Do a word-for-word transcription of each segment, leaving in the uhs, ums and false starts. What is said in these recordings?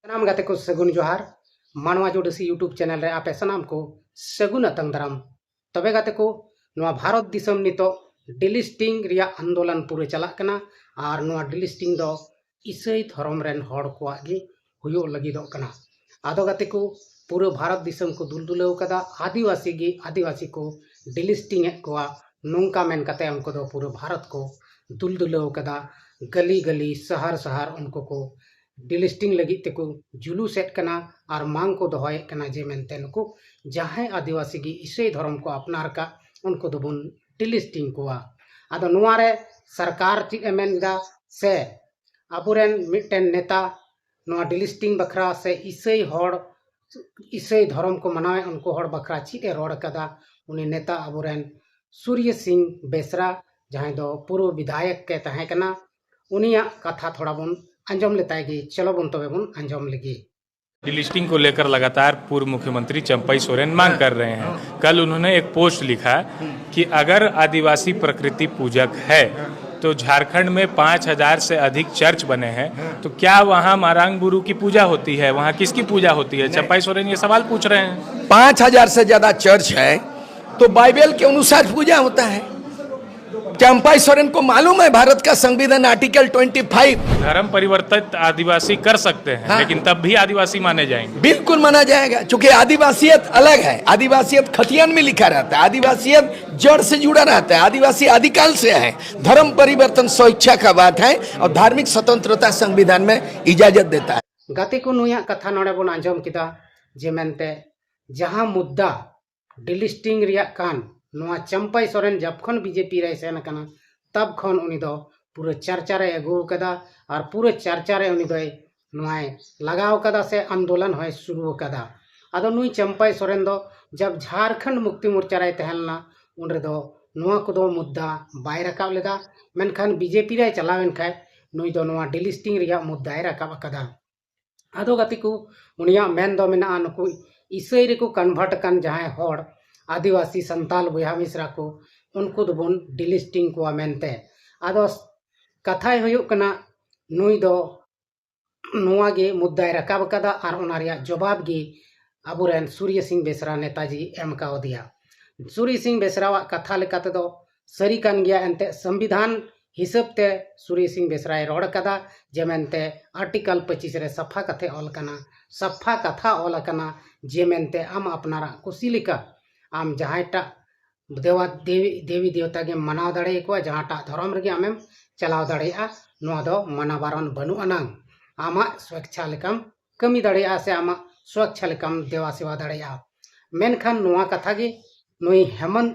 ᱥᱟᱱᱟᱢ ᱜᱟᱛᱮ ᱠᱚ ᱥᱟᱹᱜᱩᱱ ᱡᱚᱦᱟᱨ᱾ ᱢᱟᱱᱣᱟ ᱡᱩᱰᱤᱥᱤ YouTube ᱪᱮᱱᱮᱞ ᱨᱮ ᱟᱯᱮ ᱥᱟᱱᱟᱢ ᱠᱚ ᱥᱟᱹᱜᱩᱱ ᱟᱛᱟᱝ ᱫᱟᱨᱟᱢ᱾ ᱛᱚᱵᱮ ᱜᱟᱛᱮ ᱠᱚ, ᱱᱚᱣᱟ ᱵᱷᱟᱨᱚᱛ ᱫᱤᱥᱚᱢ ᱱᱤᱛᱚᱜ ᱰᱤᱞᱤᱥᱴᱤᱝ ᱨᱮᱭᱟᱜ ᱟᱱᱫᱳᱞᱚᱱ ᱯᱩᱨᱟᱹ ᱪᱟᱞᱟᱜ ᱠᱟᱱᱟ᱾ ᱟᱨ ᱱᱚᱣᱟ ᱰᱤᱞᱤᱥᱴᱤᱝ ᱫᱚ ᱤᱥᱟᱹᱭ ᱫᱷᱚᱨᱚᱢ ᱨᱮᱱ ᱦᱚᱲ ᱠᱚᱣᱟᱜ ᱜᱮ ᱦᱩᱭᱩᱜ ᱞᱟᱹᱜᱤᱫᱚᱜ ᱠᱟᱱᱟ᱾ ᱟᱫᱚ ᱜᱟᱛᱮ ᱠᱚ, ᱯᱩᱨᱟᱹ ᱵᱷᱟᱨᱚᱛ ᱫᱤᱥᱚᱢ ᱠᱚ ᱫᱩᱞ ᱫᱩᱞᱟᱹᱣ ᱠᱟᱫᱟ, ᱟᱹᱫᱤᱵᱟᱹᱥᱤ ᱜᱮ ᱟᱹᱫᱤᱵᱟᱹᱥᱤ ᱠᱚ ᱰᱤᱞᱤᱥᱴᱤᱝ ᱮᱫ ᱠᱚᱣᱟ, ᱱᱚᱝᱠᱟ ᱢᱮᱱ ᱠᱟᱛᱮ ᱩᱱᱠᱩ ᱫᱚ ᱯᱩᱨᱟᱹ ᱵᱷᱟᱨᱚᱛ ᱠᱚ ᱫᱩᱞ ᱫᱩᱞᱟᱹᱣ ᱠᱟᱫᱟ᱾ ᱜᱟᱹᱞᱤ ᱜᱟᱹᱞᱤ, ᱥᱟᱦᱟᱨ ᱥᱟᱦᱟᱨ ᱩᱱᱠᱩ ᱠᱚ ᱰᱤᱞᱤᱥᱴᱤᱝ ᱞᱟᱹᱜᱤᱫ ᱛᱮᱠᱚ ᱡᱩᱞᱩᱥᱮᱫ ᱠᱟᱱᱟ ᱟᱨ ᱢᱟᱝ ᱠᱚ ᱫᱚᱦᱚᱭᱮᱫ ᱠᱟᱱᱟ ᱡᱮ ᱢᱮᱱᱛᱮ ᱱᱩᱠᱩ ᱡᱟᱦᱟᱸᱭ ᱟᱹᱫᱤᱵᱟᱹᱥᱤ ᱜᱮ ᱤᱥᱟᱹᱭ ᱫᱷᱚᱨᱚᱢ ᱠᱚ ᱟᱯᱱᱟᱨ ᱠᱟᱜ, ᱩᱱᱠᱩ ᱫᱚᱵᱚᱱ ᱰᱤᱞᱤᱥᱴᱤᱝ ᱠᱚᱣᱟ᱾ ᱟᱫᱚ ᱱᱚᱣᱟ ᱨᱮ ᱥᱚᱨᱠᱟᱨ ᱪᱮᱫ ᱮ ᱢᱮᱱ ᱮᱫᱟ, ᱥᱮ ᱟᱵᱚᱨᱮᱱ ᱢᱤᱫᱴᱮᱱ ᱱᱮᱛᱟ ᱱᱚᱣᱟ ᱰᱤᱞᱤᱥᱴᱤᱝ ᱵᱟᱠᱷᱨᱟ ᱥᱮ ᱤᱥᱟᱹᱭ ᱦᱚᱲ, ᱤᱥᱟᱹᱭ ᱫᱷᱚᱨᱚᱢ ᱠᱚ ᱢᱟᱱᱟᱣᱮᱫ ᱩᱱᱠᱩ ᱦᱚᱲ ᱵᱟᱠᱷᱨᱟ ᱪᱮᱫ ᱮ ᱨᱚᱲ ᱠᱟᱫᱟ ᱩᱱᱤ ᱱᱮᱛᱟ ᱟᱵᱚᱨᱮᱱ ᱥᱩᱨᱭᱚ ᱥᱤᱝ ᱵᱮᱥᱨᱟ, ᱡᱟᱦᱟᱸᱭ ᱫᱚ ᱯᱩᱨᱩᱵ ᱵᱤᱫᱷᱟᱭᱚᱠ ᱮ ᱛᱟᱦᱮᱸ ᱠᱟᱱᱟ, ᱩᱱᱤᱭᱟᱜ ᱠᱟᱛᱷᱟ ᱛᱷᱚᱲᱟ ᱵᱚᱱ ᱟᱸᱡᱚᱢ ᱞᱮᱛᱟᱭ ᱜᱮ᱾ ᱪᱚᱞᱚ ᱵᱚᱱ ᱛᱚᱵᱮ ᱵᱚᱱ ᱟᱸᱡᱚᱢ ᱞᱮᱜᱮ᱾ डिलिस्टिंग को लेकर लगातार पूर्व मुख्यमंत्री चंपई सोरेन मांग कर रहे हैं। कल उन्होंने एक पोस्ट लिखा कि अगर आदिवासी प्रकृति पूजक है तो झारखंड में पाँच हज़ार से अधिक चर्च बने हैं, तो क्या वहाँ मारांग बुरु की पूजा होती है? वहाँ किसकी पूजा होती है? चंपई सोरेन ये सवाल पूछ रहे हैं। पाँच हज़ार से ज्यादा चर्च है तो बाइबल के अनुसार पूजा होता है। चंपई सोरेन को मालूम है भारत का संविधान आर्टिकल ट्वेंटी फाइव। धर्म परिवर्तित आदिवासी कर सकते हैं, हाँ। लेकिन तब भी आदिवासी माने जाएंगे। बिल्कुल माना जाएगा, क्योंकि आदिवासियत अलग है। आदिवासियत खतियान में लिखा रहता है, आदिवासियत जड़ से जुड़ा रहता है, आदिवासी आदिकाल से है। धर्म परिवर्तन स्वेच्छा का बात है और धार्मिक स्वतंत्रता संविधान में इजाजत देता है। ᱜᱟᱛᱮ ᱠᱚ, ᱱᱩᱭᱟᱜ ᱠᱟᱛᱷᱟ ᱱᱚᱰᱮ ᱵᱚᱱ ᱟᱸᱡᱚᱢ ᱠᱮᱫᱟ ᱡᱮ ᱢᱮᱱᱛᱮ ᱡᱟᱦᱟᱸ ᱢᱩᱫᱽᱫᱟ ᱰᱤᱞᱤᱥᱴᱤᱝ ᱨᱮᱭᱟᱜ ᱠᱟᱱ, ᱱᱚᱣᱟ ᱪᱟᱢᱯᱟᱭ ᱥᱚᱨᱮᱱ ᱡᱚᱠᱷᱚᱱ ᱵᱤᱡᱮᱯᱤ ᱨᱮᱭ ᱥᱮᱱ ᱟᱠᱟᱱᱟ, ᱛᱟᱵ ᱠᱷᱚᱱ ᱩᱱᱤ ᱫᱚ ᱯᱩᱨᱟᱹ ᱪᱟᱨᱪᱟ ᱨᱮᱭ ᱟᱹᱜᱩ ᱟᱠᱟᱫᱟ᱾ ᱟᱨ ᱯᱩᱨᱟᱹ ᱪᱟᱨᱪᱟ ᱨᱮ ᱩᱱᱤ ᱫᱚᱭ ᱱᱚᱣᱟᱭ ᱞᱟᱜᱟᱣ ᱟᱠᱟᱫᱟ ᱥᱮ ᱟᱱᱫᱳᱞᱚᱱ ᱦᱚᱸᱭ ᱥᱩᱨᱩ ᱟᱠᱟᱫᱟ᱾ ᱟᱫᱚ ᱱᱩᱭ ᱪᱟᱢᱯᱟᱭ ᱥᱚᱨᱮᱱ ᱫᱚ ᱡᱟᱵ ᱡᱷᱟᱨᱠᱷᱚᱸᱰ ᱢᱩᱠᱛᱤ ᱢᱳᱨᱪᱟ ᱨᱮᱭ ᱛᱟᱦᱮᱸ ᱞᱮᱱᱟ, ᱩᱱ ᱨᱮᱫᱚ ᱱᱚᱣᱟ ᱠᱚᱫᱚ ᱢᱩᱫᱽᱫᱟ ᱵᱟᱭ ᱨᱟᱠᱟᱵ ᱞᱮᱫᱟ᱾ ᱢᱮᱱᱠᱷᱟᱱ ᱵᱤᱡᱮᱯᱤ ᱨᱮᱭ ᱪᱟᱞᱟᱣ ᱮᱱ ᱠᱷᱟᱱ ᱱᱩᱭ ᱫᱚ ᱱᱚᱣᱟ ᱰᱤᱞᱤᱥᱴᱤᱝ ᱨᱮᱭᱟᱜ ᱢᱩᱫᱽᱫᱟᱭ ᱨᱟᱠᱟᱵ ᱟᱠᱟᱫᱟ᱾ ᱟᱫᱚ ᱜᱟᱛᱮ ᱠᱚ, ᱩᱱᱤᱭᱟᱜ ᱢᱮᱱ ᱫᱚ ᱢᱮᱱᱟᱜᱼᱟ, ᱱᱩᱠᱩ ᱤᱥᱟᱹᱭ ᱨᱮᱠᱚ ᱠᱚᱱᱵᱷᱟᱨᱴ ᱟᱠᱟᱱ ᱡᱟᱦᱟᱸᱭ ᱦᱚᱲ, ᱟᱹᱫᱤᱵᱟᱹᱥᱤ ᱥᱟᱱᱛᱟᱞ ᱵᱚᱭᱦᱟ ᱢᱤᱥᱨᱟ ᱠᱚ, ᱩᱱᱠᱩ ᱫᱚᱵᱚᱱ ᱰᱤᱞᱤᱥᱴᱤᱝ ᱠᱚᱣᱟ ᱢᱮᱱᱛᱮ᱾ ᱟᱫᱚ ᱠᱟᱛᱷᱟᱭ ᱦᱩᱭᱩᱜ ᱠᱟᱱᱟ, ᱱᱩᱭ ᱫᱚ ᱱᱚᱣᱟ ᱜᱮ ᱢᱩᱫᱽᱫᱟᱭ ᱨᱟᱠᱟᱵ ᱟᱠᱟᱫᱟ ᱟᱨ ᱚᱱᱟ ᱨᱮᱭᱟᱜ ᱡᱚᱵᱟᱵ ᱜᱮ ᱟᱵᱚᱨᱮᱱ ᱥᱩᱨᱭᱚ ᱥᱤᱝ ᱵᱮᱥᱨᱟ ᱱᱮᱛᱟᱡᱤ ᱮᱢ ᱠᱟᱣᱫᱮᱭᱟ᱾ ᱥᱩᱨᱭᱚ ᱥᱤᱝ ᱵᱮᱥᱨᱟᱣᱟᱜ ᱠᱟᱛᱷᱟ ᱞᱮᱠᱟ ᱛᱮᱫᱚ ᱥᱟᱹᱨᱤ ᱠᱟᱱ ᱜᱮᱭᱟ, ᱮᱱᱛᱮ ᱥᱚᱝᱵᱤᱫᱷᱟᱱ ᱦᱤᱥᱟᱹᱵ ᱛᱮ ᱥᱩᱨᱭᱚ ᱥᱤᱝ ᱵᱮᱥᱨᱟᱭ ᱨᱚᱲ ᱠᱟᱫᱟ ᱡᱮ ᱢᱮᱱᱛᱮ ᱟᱨᱴᱤᱠᱟᱞ ᱯᱚᱸᱪᱤᱥ ᱨᱮ ᱥᱟᱯᱷᱟ ᱠᱟᱛᱷᱟ ᱚᱞ ᱟᱠᱟᱱᱟ, ᱥᱟᱯᱷᱟ ᱠᱟᱛᱷᱟ ᱚᱞ ᱟᱠᱟᱱᱟ ᱡᱮ ᱢᱮᱱᱛᱮ ᱟᱢ ᱟᱯᱱᱟᱨᱟᱜ ᱠᱩᱥᱤ ᱞᱮᱠᱟ ᱟᱢ ᱡᱟᱦᱟᱸᱭᱴᱟᱜ ᱫᱮᱣᱟ ᱫᱮᱣᱤ ᱫᱮᱣᱤ ᱫᱮᱣᱛᱟ ᱜᱮᱢ ᱢᱟᱱᱟᱣ ᱫᱟᱲᱮᱭᱟᱠᱚᱣᱟ, ᱡᱟᱦᱟᱸᱴᱟᱜ ᱫᱷᱚᱨᱚᱢ ᱨᱮᱜᱮ ᱟᱢᱮᱢ ᱪᱟᱞᱟᱣ ᱫᱟᱲᱮᱭᱟᱜᱼᱟ᱾ ᱱᱚᱣᱟ ᱫᱚ ᱢᱟᱱᱟ ᱵᱟᱨᱚᱱ ᱵᱟᱹᱱᱩᱜ ᱟᱱᱟᱝ, ᱟᱢᱟᱜ ᱥᱣᱮᱪᱪᱷᱟ ᱞᱮᱠᱟᱢ ᱠᱟᱹᱢᱤ ᱫᱟᱲᱮᱭᱟᱜᱼᱟ ᱥᱮ ᱟᱢᱟᱜ ᱥᱣᱮᱪᱪᱷᱟ ᱞᱮᱠᱟᱢ ᱫᱮᱣᱟ ᱥᱮᱣᱟ ᱫᱟᱲᱮᱭᱟᱜᱼᱟ᱾ ᱢᱮᱱᱠᱷᱟᱱ ᱱᱚᱣᱟ ᱠᱟᱛᱷᱟ ᱜᱮ ᱱᱩᱭ ᱦᱮᱢᱚᱱᱛ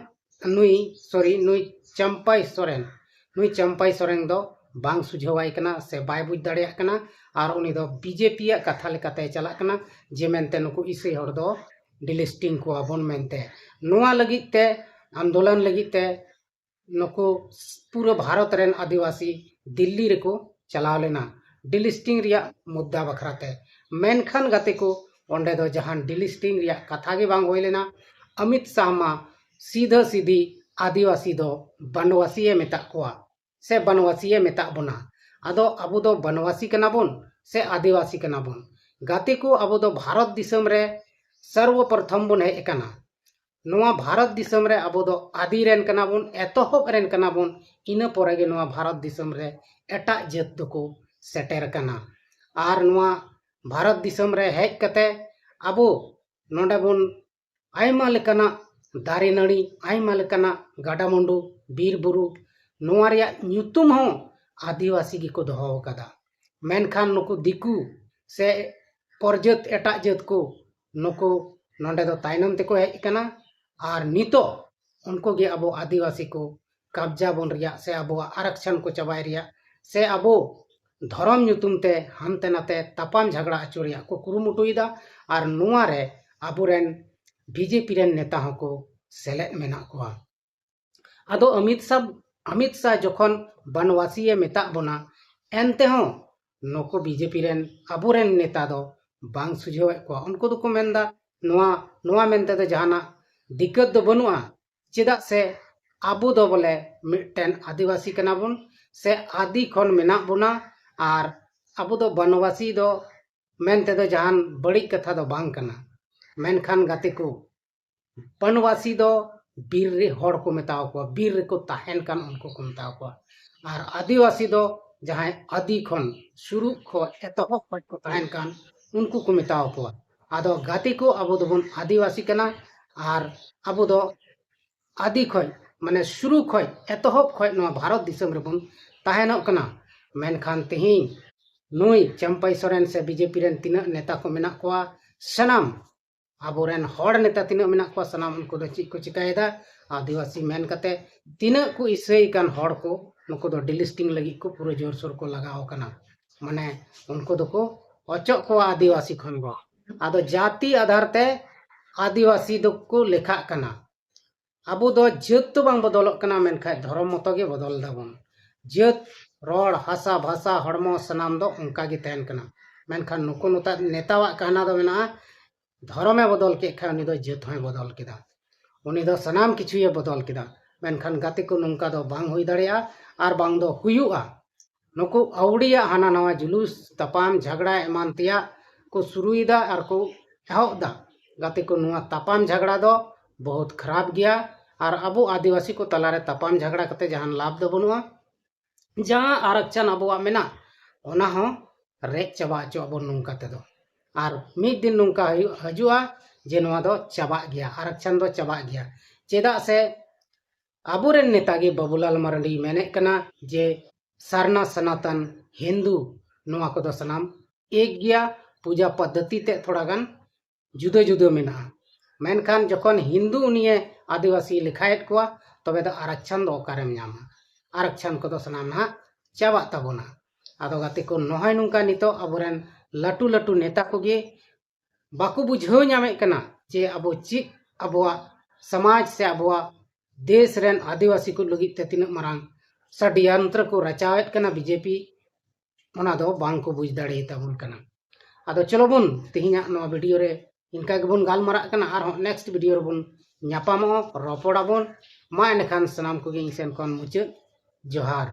ᱱᱩᱭ ᱥᱚᱨᱤ ᱱᱩᱭ ᱪᱟᱢᱯᱟᱭ ᱥᱚᱨᱮᱱ ᱱᱩᱭ ᱪᱟᱢᱯᱟᱭ ᱥᱚᱨᱮᱱ ᱫᱚ ᱵᱟᱝ ᱥᱩᱡᱷᱟᱹᱣᱟᱭ ᱠᱟᱱᱟ ᱥᱮ ᱵᱟᱭ ᱵᱩᱡᱽ ᱫᱟᱲᱮᱭᱟᱜ ᱠᱟᱱᱟ᱾ ᱟᱨ ᱩᱱᱤ ᱫᱚ ᱵᱤᱡᱮᱯᱤ ᱭᱟᱜ ᱠᱟᱛᱷᱟ ᱞᱮᱠᱟᱛᱮ ᱪᱟᱞᱟᱜ ᱠᱟᱱᱟ ᱡᱮ ᱢᱮᱱᱛᱮ ᱱᱩᱠᱩ ᱤᱥᱟᱹᱭ ᱦᱚᱲ ᱫᱚ ᱰᱤᱞᱤᱥᱴᱤᱝ ᱠᱚᱣᱟ ᱵᱚᱱ ᱢᱮᱱᱛᱮ᱾ ᱱᱚᱣᱟ ᱞᱟᱹᱜᱤᱫ ᱛᱮ ᱟᱱᱫᱳᱞᱚᱱ ᱞᱟᱹᱜᱤᱫ ᱛᱮ ᱱᱩᱠᱩ ᱯᱩᱨᱟᱹ ᱵᱷᱟᱨᱚᱛ ᱨᱮᱱ ᱟᱹᱫᱤᱵᱟᱹᱥᱤ ᱫᱤᱞᱞᱤ ᱨᱮᱠᱚ ᱪᱟᱞᱟᱣ ᱞᱮᱱᱟ ᱰᱤᱞᱤᱥᱴᱤᱝ ᱨᱮᱭᱟᱜ ᱢᱩᱫᱽᱫᱟ ᱵᱟᱠᱷᱨᱟ ᱛᱮ᱾ ᱢᱮᱱᱠᱷᱟᱱ ᱜᱟᱛᱮ ᱠᱚ, ᱚᱸᱰᱮ ᱫᱚ ᱡᱟᱦᱟᱱ ᱰᱤᱞᱤᱥᱴᱤᱝ ᱨᱮᱭᱟᱜ ᱠᱟᱛᱷᱟ ᱜᱮ ᱵᱟᱝ ᱦᱩᱭ ᱞᱮᱱᱟ᱾ ᱚᱢᱤᱛ ᱥᱟᱦ ᱢᱟ ᱥᱤᱫᱷᱟᱹ ᱥᱤᱫᱷᱤ ᱟᱹᱫᱤᱵᱟᱹᱥᱤ ᱫᱚ ᱵᱟᱱᱣᱟᱥᱤᱭᱮ ᱢᱮᱛᱟᱜ ᱠᱚᱣᱟ ᱥᱮ ᱵᱟᱱᱣᱟᱥᱤᱭᱮ ᱢᱮᱛᱟᱜ ᱵᱚᱱᱟ᱾ ᱟᱫᱚ ᱟᱵᱚ ᱫᱚ ᱵᱟᱱᱣᱟᱥᱤ ᱠᱟᱱᱟ ᱵᱚᱱ ᱥᱮ ᱟᱹᱫᱤᱵᱟᱹᱥᱤ ᱠᱟᱱᱟ ᱵᱚᱱ? ᱜᱟᱛᱮ ᱠᱚ, ᱟᱵᱚ ᱫᱚ ᱵᱷᱟᱨᱚᱛ ᱫᱤᱥᱚᱢ ᱨᱮ ᱥᱚᱨᱵᱚ ᱯᱨᱚᱛᱷᱚᱢ ᱵᱚᱱ ᱦᱮᱡ ᱟᱠᱟᱱᱟ᱾ ᱱᱚᱣᱟ ᱵᱷᱟᱨᱚᱛ ᱫᱤᱥᱚᱢ ᱨᱮ ᱟᱵᱚ ᱫᱚ ᱟᱹᱫᱤ ᱨᱮᱱ ᱠᱟᱱᱟ ᱵᱚᱱ, ᱮᱛᱚᱦᱚᱵ ᱨᱮᱱ ᱠᱟᱱᱟ ᱵᱚᱱ᱾ ᱤᱱᱟᱹ ᱯᱚᱨᱮ ᱜᱮ ᱱᱚᱣᱟ ᱵᱷᱟᱨᱚᱛ ᱫᱤᱥᱚᱢ ᱨᱮ ᱮᱴᱟᱜ ᱡᱟᱹᱛ ᱫᱚᱠᱚ ᱥᱮᱴᱮᱨ ᱟᱠᱟᱱᱟ᱾ ᱟᱨ ᱱᱚᱣᱟ ᱵᱷᱟᱨᱚᱛ ᱫᱤᱥᱚᱢ ᱨᱮ ᱦᱮᱡ ᱠᱟᱛᱮ ᱟᱵᱚ ᱱᱚᱰᱮ ᱵᱚᱱ ᱟᱭᱢᱟ ᱞᱮᱠᱟᱱᱟᱜ ᱫᱟᱨᱮ ᱱᱟᱹᱲᱤ, ᱟᱭᱢᱟ ᱞᱮᱠᱟᱱᱟᱜ ᱜᱟᱰᱟ ᱢᱩᱰᱩ, ᱵᱤᱨ ᱵᱩᱨᱩ, ᱱᱚᱣᱟ ᱨᱮᱭᱟᱜ ᱧᱩᱛᱩᱢ ᱦᱚᱸ ᱟᱹᱫᱤᱵᱟᱹᱥᱤ ᱜᱮᱠᱚ ᱫᱚᱦᱚ ᱟᱠᱟᱫᱟ᱾ ᱢᱮᱱᱠᱷᱟᱱ ᱱᱩᱠᱩ ᱫᱤᱠᱩ ᱥᱮ ᱯᱚᱨᱡᱟᱹᱛ, ᱮᱴᱟᱜ ᱡᱟᱹᱛ ᱠᱚ, ᱱᱩᱠᱩ ᱱᱚᱰᱮ ᱫᱚ ᱛᱟᱭᱱᱚᱢ ᱛᱮᱠᱚ ᱦᱮᱡ ᱟᱠᱟᱱᱟ᱾ ᱟᱨ ᱱᱤᱛᱚᱜ ᱩᱱᱠᱩ ᱜᱮ ᱟᱵᱚ ᱟᱹᱫᱤᱵᱟᱹᱥᱤ ᱠᱚ ᱠᱟᱵᱽᱡᱟ ᱵᱚᱱ ᱨᱮᱭᱟᱜ ᱥᱮ ᱟᱵᱚᱣᱟᱜ ᱟᱨᱚᱠᱥᱚᱱ ᱠᱚ ᱪᱟᱵᱟᱭ ᱨᱮᱭᱟᱜ ᱥᱮ ᱟᱵᱚ ᱫᱷᱚᱨᱚᱢ ᱧᱩᱛᱩᱢ ᱛᱮ ᱦᱟᱱᱛᱮ ᱱᱟᱛᱮ ᱛᱟᱯᱟᱢ ᱡᱷᱟᱜᱽᱲᱟ ᱦᱚᱪᱚ ᱨᱮᱭᱟᱜ ᱠᱚ ᱠᱩᱨᱩᱢᱩᱴᱩᱭᱮᱫᱟ᱾ ᱟᱨ ᱱᱚᱣᱟ ᱨᱮ ᱟᱵᱚᱨᱮᱱ ᱵᱤᱡᱮᱯᱤ ᱨᱮᱱ ᱱᱮᱛᱟ ᱦᱚᱸᱠᱚ ᱥᱮᱞᱮᱫ ᱢᱮᱱᱟᱜ ᱠᱚᱣᱟ᱾ ᱟᱫᱚ ᱚᱢᱤᱛ ᱥᱟᱦ, ᱚᱢᱤᱛ ᱥᱟᱦ ᱡᱚᱠᱷᱚᱱ ᱵᱟᱱᱣᱟᱥᱤᱭᱮ ᱢᱮᱛᱟᱜ ᱵᱚᱱᱟ, ᱮᱱᱛᱮᱦᱚᱸ ᱱᱩᱠᱩ ᱵᱤᱡᱮᱯᱤ ᱨᱮᱱ ᱟᱵᱚᱨᱮᱱ ᱱᱮᱛᱟ ᱫᱚ ᱵᱟᱝ ᱥᱩᱡᱷᱟᱹᱣᱮᱫ ᱠᱚᱣᱟ᱾ ᱩᱱᱠᱩ ᱫᱚᱠᱚ ᱢᱮᱱᱫᱟ ᱱᱚᱣᱟ, ᱱᱚᱣᱟ ᱢᱮᱱᱛᱮ ᱫᱚ ᱡᱟᱦᱟᱱᱟᱜ ᱫᱤᱠᱠᱟᱹᱛ ᱫᱚ ᱵᱟᱹᱱᱩᱜᱼᱟ᱾ ᱪᱮᱫᱟᱜ ᱥᱮ ᱟᱵᱚ ᱫᱚ ᱵᱚᱞᱮ ᱢᱤᱫᱴᱮᱱ ᱟᱹᱫᱤᱵᱟᱹᱥᱤ ᱠᱟᱱᱟ ᱵᱚᱱ ᱥᱮ ᱟᱹᱫᱤ ᱠᱷᱚᱱ ᱢᱮᱱᱟᱜ ᱵᱚᱱᱟ᱾ ᱟᱨ ᱟᱵᱚ ᱫᱚ ᱵᱚᱱᱚᱵᱟᱥᱤ ᱫᱚ ᱢᱮᱱ ᱛᱮᱫᱚ ᱡᱟᱦᱟᱱ ᱵᱟᱹᱲᱤᱡ ᱠᱟᱛᱷᱟ ᱫᱚ ᱵᱟᱝ ᱠᱟᱱᱟ᱾ ᱢᱮᱱᱠᱷᱟᱱ ᱜᱟᱛᱮ ᱠᱚ, ᱵᱚᱱᱚᱵᱟᱥᱤ ᱫᱚ ᱵᱤᱨ ᱨᱮ ᱦᱚᱲ ᱠᱚ ᱢᱮᱛᱟᱣ ᱠᱚᱣᱟ, ᱵᱤᱨ ᱨᱮᱠᱚ ᱛᱟᱦᱮᱱ ᱠᱟᱱ ᱩᱱᱠᱩ ᱠᱚ ᱢᱮᱛᱟᱣ ᱠᱚᱣᱟ᱾ ᱟᱨ ᱟᱹᱫᱤᱵᱟᱹᱥᱤ ᱫᱚ ᱡᱟᱦᱟᱸᱭ ᱟᱹᱫᱤ ᱠᱷᱚᱱ, ᱥᱩᱨᱩᱜ ᱠᱷᱚᱱ, ᱮᱛᱚᱦᱚᱵ ᱠᱷᱚᱱ ᱠᱚ ᱛᱟᱦᱮᱱ ᱠᱟᱱ ᱩᱱᱠᱩ ᱠᱚ ᱢᱮᱛᱟᱣ ᱠᱚᱣᱟ᱾ ᱟᱫᱚ ᱜᱟᱛᱮ ᱠᱚ, ᱟᱵᱚ ᱫᱚᱵᱚᱱ ᱟᱹᱫᱤᱵᱟᱹᱥᱤ ᱠᱟᱱᱟ ᱟᱨ ᱟᱵᱚ ᱫᱚ ᱟᱹᱫᱤ ᱠᱷᱚᱱ, ᱢᱟᱱᱮ ᱥᱩᱨᱩ ᱠᱷᱚᱱ, ᱮᱛᱚᱦᱚᱵ ᱠᱷᱚᱱ ᱱᱚᱣᱟ ᱵᱷᱟᱨᱚᱛ ᱫᱤᱥᱚᱢ ᱨᱮᱵᱚᱱ ᱛᱟᱦᱮᱱᱚᱜ ᱠᱟᱱᱟ᱾ ᱢᱮᱱᱠᱷᱟᱱ ᱛᱮᱦᱮᱧ ᱱᱩᱭ ᱪᱟᱢᱯᱟᱭ ᱥᱚᱨᱮᱱ ᱥᱮ ᱵᱤᱡᱮᱯᱤ ᱨᱮᱱ ᱛᱤᱱᱟᱹᱜ ᱱᱮᱛᱟ ᱠᱚ ᱢᱮᱱᱟᱜ ᱠᱚᱣᱟ, ᱥᱟᱱᱟᱢ ᱟᱵᱚᱨᱮᱱ ᱦᱚᱲ ᱱᱮᱛᱟ ᱛᱤᱱᱟᱹᱜ ᱢᱮᱱᱟᱜ ᱠᱚᱣᱟ, ᱥᱟᱱᱟᱢ ᱩᱱᱠᱩ ᱫᱚ ᱪᱮᱫ ᱠᱚ ᱪᱤᱠᱟᱭᱮᱫᱟ? ᱟᱹᱫᱤᱵᱟᱹᱥᱤ ᱢᱮᱱ ᱠᱟᱛᱮ ᱛᱤᱱᱟᱹᱜ ᱠᱚ ᱤᱥᱟᱹᱭ ᱠᱟᱱ ᱦᱚᱲ ᱠᱚ, ᱱᱩᱠᱩ ᱫᱚ delisting ᱞᱟᱹᱜᱤᱫ ᱠᱚ ᱯᱩᱨᱟᱹ ᱡᱳᱨᱥᱳᱨ ᱠᱚ ᱞᱟᱜᱟᱣ ᱟᱠᱟᱱᱟ᱾ ᱢᱟᱱᱮ ᱩᱱᱠᱩ ᱫᱚᱠᱚ ᱚᱪᱚᱜ ᱠᱚᱣᱟ ᱟᱹᱫᱤᱵᱟᱹᱥᱤ ᱠᱷᱚᱱ ᱫᱚ᱾ ᱟᱫᱚ ᱡᱟᱹᱛᱤ ᱟᱫᱷᱟᱨ ᱛᱮ ᱟᱹᱫᱤᱵᱟᱹᱥᱤ ᱫᱚᱠᱚ ᱞᱮᱠᱷᱟᱜ ᱠᱟᱱᱟ᱾ ᱟᱵᱚ ᱫᱚ ᱡᱟᱹᱛ ᱫᱚ ᱵᱟᱝ ᱵᱚᱫᱚᱞᱚᱜ ᱠᱟᱱᱟ, ᱢᱮᱱᱠᱷᱟᱱ ᱫᱷᱚᱨᱚᱢ ᱢᱚᱛᱚ ᱜᱮ ᱵᱚᱫᱚᱞ ᱫᱟᱵᱚᱱ᱾ ᱡᱟᱹᱛ, ᱨᱚᱲ, ᱦᱟᱥᱟ, ᱵᱷᱟᱥᱟ, ᱦᱚᱲᱢᱚ, ᱥᱟᱱᱟᱢ ᱫᱚ ᱚᱱᱠᱟ ᱜᱮ ᱛᱟᱦᱮᱱ ᱠᱟᱱᱟ᱾ ᱢᱮᱱᱠᱷᱟᱱ ᱱᱩᱠᱩ ᱱᱮᱛᱟ-, ᱱᱮᱛᱟᱣᱟᱜ ᱠᱟᱦᱱᱟ ᱫᱚ ᱢᱮᱱᱟᱜᱼᱟ, ᱫᱷᱚᱨᱚᱢᱮ ᱵᱚᱫᱚᱞ ᱠᱮᱫ ᱠᱷᱟᱱ ᱩᱱᱤ ᱫᱚ ᱡᱟᱹᱛ ᱦᱚᱸᱭ ᱵᱚᱫᱚᱞ ᱠᱮᱫᱟ, ᱩᱱᱤ ᱫᱚ ᱥᱟᱱᱟᱢ ᱠᱤᱪᱷᱩᱭᱮ ᱵᱚᱫᱚᱞ ᱠᱮᱫᱟ᱾ ᱢᱮᱱᱠᱷᱟᱱ ᱜᱟᱛᱮ ᱠᱚ, ᱱᱚᱝᱠᱟ ᱫᱚ ᱵᱟᱝ ᱦᱩᱭ ᱫᱟᱲᱮᱭᱟᱜᱼᱟ ᱟᱨ ᱵᱟᱝ ᱫᱚ ᱦᱩᱭᱩᱜᱼᱟ᱾ ᱱᱩᱠᱩ ᱟᱹᱣᱲᱤᱭᱟᱜ ᱦᱟᱱᱟ ᱱᱟᱣᱟ ᱡᱩᱞᱩᱥ, ᱛᱟᱯᱟᱢ, ᱡᱷᱟᱜᱽᱲᱟ ᱮᱢᱟᱱ ᱛᱮᱭᱟᱜ ᱠᱚ ᱥᱩᱨᱩᱭᱮᱫᱟ ᱟᱨ ᱠᱚ ᱮᱦᱚᱵ ᱮᱫᱟ᱾ ᱜᱟᱛᱮ ᱠᱚ, ᱱᱚᱣᱟ ᱛᱟᱯᱟᱢ ᱡᱷᱟᱜᱽᱲᱟ ᱫᱚ ᱵᱚᱦᱩᱛ ᱠᱷᱟᱨᱟᱯ ᱜᱮᱭᱟ ᱟᱨ ᱟᱵᱚ ᱟᱹᱫᱤᱵᱟᱹᱥᱤ ᱠᱚ ᱛᱟᱞᱟᱨᱮ ᱛᱟᱯᱟᱢ ᱡᱷᱟᱜᱽᱲᱟ ᱠᱟᱛᱮ ᱡᱟᱦᱟᱱ ᱞᱟᱵᱷ ᱫᱚ ᱵᱟᱹᱱᱩᱜᱼᱟ᱾ ᱡᱟᱦᱟᱸ ᱟᱨᱟᱠᱪᱷᱟᱱ ᱟᱵᱚᱣᱟᱜ ᱢᱮᱱᱟᱜ, ᱚᱱᱟ ᱦᱚᱸ ᱨᱮᱡ ᱪᱟᱵᱟ ᱦᱚᱪᱚ ᱟᱵᱚᱱ ᱱᱚᱝᱠᱟ ᱛᱮᱫᱚ᱾ ᱟᱨ ᱢᱤᱫ ᱫᱤᱱ ᱱᱚᱝᱠᱟ ᱦᱩᱭᱩᱜ, ᱦᱤᱡᱩᱜᱼᱟ ᱡᱮ ᱱᱚᱣᱟ ᱫᱚ ᱪᱟᱵᱟᱜ ᱜᱮᱭᱟ, ᱟᱨᱟᱠᱪᱷᱟᱱ ᱫᱚ ᱪᱟᱵᱟᱜ ᱜᱮᱭᱟ᱾ ᱪᱮᱫᱟᱜ ᱥᱮ ᱟᱵᱚᱨᱮᱱ ᱱᱮᱛᱟ ᱜᱮ ᱵᱟᱵᱩᱞᱟᱞ ᱢᱟᱨᱟᱱᱰᱤ ᱢᱮᱱᱮᱫ ᱠᱟᱱᱟ ᱡᱮ ᱥᱟᱨᱱᱟ, ᱥᱟᱱᱟᱛᱟᱱ, ᱦᱤᱱᱫᱩ, ᱱᱚᱣᱟ ᱠᱚᱫᱚ ᱥᱟᱱᱟᱢ ᱮᱠ ᱜᱮᱭᱟ, ᱯᱩᱡᱟ ᱯᱚᱫᱽᱫᱷᱚᱛᱤ ᱛᱮ ᱛᱷᱚᱲᱟ ᱜᱟᱱ ᱡᱩᱫᱟᱹ ᱡᱩᱫᱟᱹ ᱢᱮᱱᱟᱜᱼᱟ᱾ ᱢᱮᱱᱠᱷᱟᱱ ᱡᱚᱠᱷᱚᱱ ᱦᱤᱱᱫᱩ ᱩᱱᱤᱭᱮ ᱟᱹᱫᱤᱵᱟᱹᱥᱤ ᱞᱮᱠᱷᱟᱭᱮᱫ ᱠᱚᱣᱟ, ᱛᱚᱵᱮ ᱫᱚ ᱟᱨᱟᱠᱪᱷᱟᱱ ᱫᱚ ᱚᱠᱟᱨᱮᱢ ᱧᱟᱢᱟ? ᱟᱨᱟᱠᱪᱷᱟᱱ ᱠᱚᱫᱚ ᱥᱟᱱᱟᱢ ᱱᱟᱦᱟᱜ ᱪᱟᱵᱟᱜ ᱛᱟᱵᱚᱱᱟ᱾ ᱟᱫᱚ ᱜᱟᱛᱮ ᱠᱚ, ᱱᱚᱜᱼᱚᱭ ᱱᱚᱝᱠᱟ ᱱᱤᱛᱚᱜ ᱟᱵᱚᱨᱮᱱ ᱞᱟᱹᱴᱩ ᱞᱟᱹᱴᱩ ᱱᱮᱛᱟ ᱠᱚᱜᱮ ᱵᱟᱠᱚ ᱵᱩᱡᱷᱟᱹᱣ ᱧᱟᱢᱮᱫ ᱠᱟᱱᱟ ᱡᱮ ᱟᱵᱚ ᱪᱮᱫ ᱟᱵᱚᱣᱟᱜ ᱥᱚᱢᱟᱡᱽ ᱥᱮ ᱟᱵᱚᱣᱟᱜ ᱫᱮᱥ ᱨᱮᱱ ᱟᱹᱫᱤᱵᱟᱹᱥᱤ ᱠᱚ ᱞᱟᱹᱜᱤᱫ ᱛᱮ ᱛᱤᱱᱟᱹᱜ ᱢᱟᱨᱟᱝ ᱥᱟᱰᱭᱟᱱᱛᱨᱚ ᱠᱚ ᱨᱟᱪᱟᱣᱮᱫ ᱠᱟᱱᱟ ᱵᱤᱡᱮᱯᱤ, ᱚᱱᱟ ᱫᱚ ᱵᱟᱝ ᱠᱚ ᱵᱩᱡᱽ ᱫᱟᱲᱮᱭᱟᱛᱟᱵᱚᱱ ᱠᱟᱱᱟ᱾ ᱟᱫᱚ ᱪᱚᱞᱚ ᱵᱚᱱ, ᱛᱮᱦᱮᱧᱟᱜ ᱱᱚᱣᱟ ᱵᱷᱤᱰᱤᱭᱳ ᱨᱮ ᱤᱱᱠᱟ ᱜᱮᱵᱚᱱ ᱜᱟᱞᱢᱟᱨᱟᱜ ᱠᱟᱱᱟ, ᱟᱨᱦᱚᱸ ᱱᱮᱠᱥᱴ ᱵᱷᱤᱰᱤᱭᱳ ᱨᱮᱵᱚᱱ ᱧᱟᱯᱟᱢᱚᱜᱼᱟ, ᱨᱚᱯᱚᱲᱟᱵᱚᱱ᱾ ᱢᱟ ᱮᱱᱠᱷᱟᱱ ᱥᱟᱱᱟᱢ ᱠᱚᱜᱮ ᱤᱧ ᱥᱮᱱ ᱠᱷᱚᱱ ᱢᱩᱪᱟᱹᱫ ᱡᱚᱦᱟᱨ᱾